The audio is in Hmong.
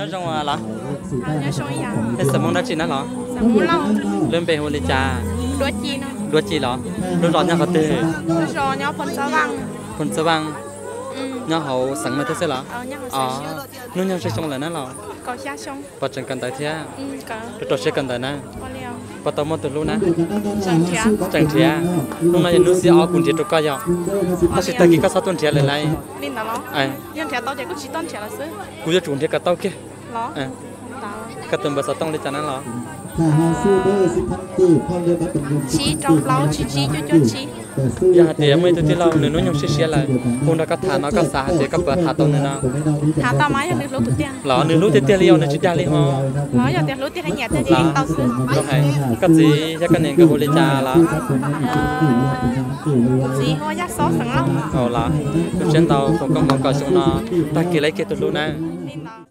Nyob zoo los? Nyob zoo ib yam. Nej xeem Hmoob dab tsi na los? Xeem Hmoob Lauj. Lub npe hu li cas? Duab Ci no. Duab Ci los? Lub zos nyob qhov twg? Lub zos nyob Phoos Xab Vaj. Phoos Xab Vaj. Mm. Nyob hauv xeev no thiab xwb los? Aws, nyob hauv xeev. Hnub nyoog tsawg xyoo lawm na los? Kaum xya xyoo. Puas tseem kawm ntawv thiab? Mm, kawm. Rau rau siab kawm ntawv na? Ua li os. Puas tau muaj tus hlub na? Tseem nrhiav. Tseem nrhiav. Hnub no yog hnub xiab ob kuv nrhiav rau koj yog. Tab sis tag kis koj txhob tuaj nrhiav lawm lauj. Li ntawd los? Yog nrhiav tau ces kuj tsis tuaj nrhiav lawm xwb. Kuv yuav tsum nrhiav kom tau kiag. Los? Koj tus npawb xov tooj li cas na los? Tsib rau plaub tsib tsib cuaj cuaj tsib. Yog hais tias muaj ib tug tij laug nws hnub nyoog siab siab lawm, hu nrog koj tham no koj xav hais tias koj puas tham tau nws no? Tham tau mas yog nws hlub kuv tiag. Los nws hlub tiag tiag li os, nws tsis dag li ho. Los yog tias hlub tiag li nyiam tiag ces tau xwb. Koj txiv thiab koj niam nkawd hu li cas los? Kuv txiv hu ua Yaj Xob xeem Lauj. Los, zoo siab ntau foom koob hmoov kom xyoo no tag kis lawv kiag tus hlub na. Li ntawd.